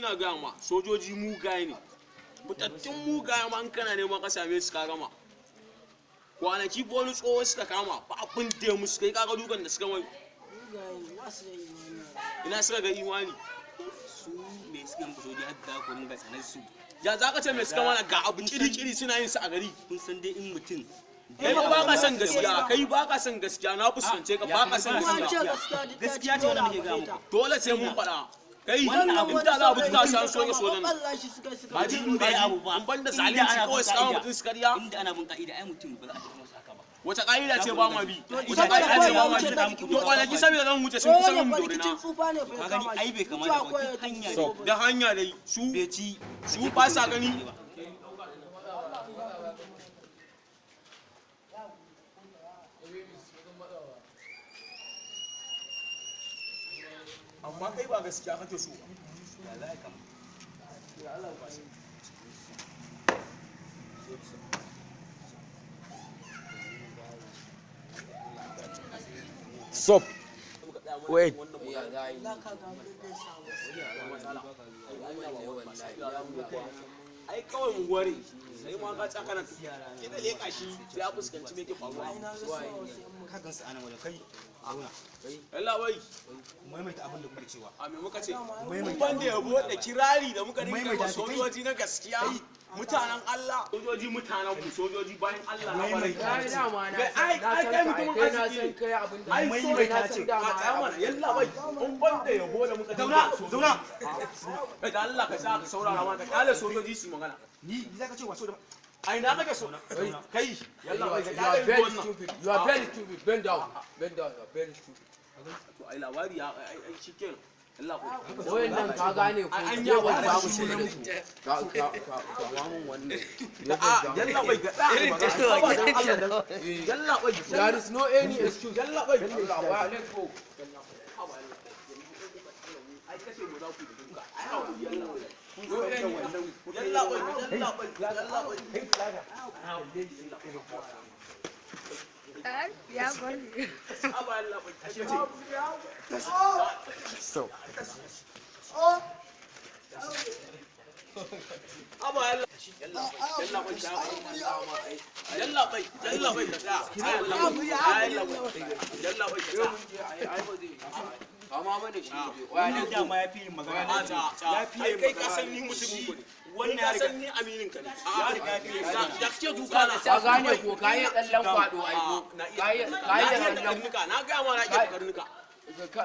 Ina gaya ma, sojoji mugaye ne, fitattun mugaye ma. In kana neman ka same su, ka gama. Kwanaki ko wani tsoho suka kama, ba abin da ya musu. Kai, kaga dukan da suka mai. Mugaye ba su da imani. Ina suka ga imani? Su me suka muku, sojoji, har da ku ringa tsanar su? Ya za ka ce me suka mana? Ga abu kiri-kiri suna yin su a gari. Kun san dai in mutum Kai ba ka son gaskiya, kai ba ka son gaskiya. Na fuskance ka, ba ka son Kuma an ce gaskiya. Gaskiya duk Gaskiya ce wannan nake gaya muku. Dole sai mun faɗa. Kai, Wannan abu in da za a bi ta san soke sojan nan. Wallahi suka Ba ji Mutum bai abu ba. In banda Inda zalunci, ana kawai bin su kama ka'ida. mutum su karya. Inda ana bin ka'ida, ai mutum ba za a taɓa masa haka ba. Wata ƙa'ida ce ba ma bi? Wata Saboda ƙa'ida ce ba kawai ma ya bi? wuce. To, kwanaki saboda zan wuce, sun kusa min dorina. Rikicin tsufa ne fa Ka ya gani, kama ai shi. bai kamata Mutuwa ba, kawai duk hanya ya ne. Da hanya dai su Bai ci. Su ba sa gani. Amma kai ba gaskiya kake so ba. Stop. Wait. Za ka ga abin da ya samu. Ai kawai mu ware sai ma ka tsaka na kina leka shi, sai ya fuskanci me ke faruwa. Ai na ga suna wasu yan Ka gansu anan wajen, kai. Zauna. Yalla bai. Maimaita abin da kuke cewa. A me muka ce? Maimaita. Ban da yabo da kirari da muka dinga yi wa Maimaita shi, kai. sojoji na gaskiya, mutanen Allah, sojoji mutanen ku, sojoji bayan Allah na Maimaita. kwarai. Ai dama na Kai, san ai na ai san kai ka, mutumin kai na arziki san ne. kai abin da Ai Maimaita na ce. san dama A tsaya mana, yalla bai. In ban da yabo da muka dinga Zauna, yi wa sojoji. zauna. Kai, da Allah ka sa ka saurara ma, ka kyale sojoji su yi magana. Ni za ka ce waso da Ai na kake so? Kai, yalla bai, ka You are kyale very wannan. stupid. You are very stupid. Bend down. Bend down. You are very stupid. To, ai labari ya ai ai shikenan, yalla bai. Wayannan ka gane ko Ai, an je yi ban wa samu shi da su. Ka ba mun wannan. A yalla bai, ga da magana. Yalla bai. There is no any excuse. Yalla bai. Allah, let's go. Ai kashe mu za ku da duka. Ai hakuri, yalla bai. Yalla bai, yalla bai, yalla bai. Ya gwani. Aba, yalla bai. Kashe ce. Stop. Aba, yalla. Yalla bai, yalla bai, yalla bai, ka tsaya. Yalla bai, yalla bai, yalla bai, ka tsaya. Ai ba zai yi. Kama mana shi. Wannan dama ya fi yin magana. A ta ta. Ya fi Ai yin kai ka magana. san ni mutumin ku ne. Wannan Kai ya ka san ni aminin ka ne. Ya riga ya fi yin magana. Ya kake duka na? Ka gane ko ka yi tsallan kwado ai ko. Na Ka iya yi na iya tsallan karnuka, na gaya ma na iya karnuka. ka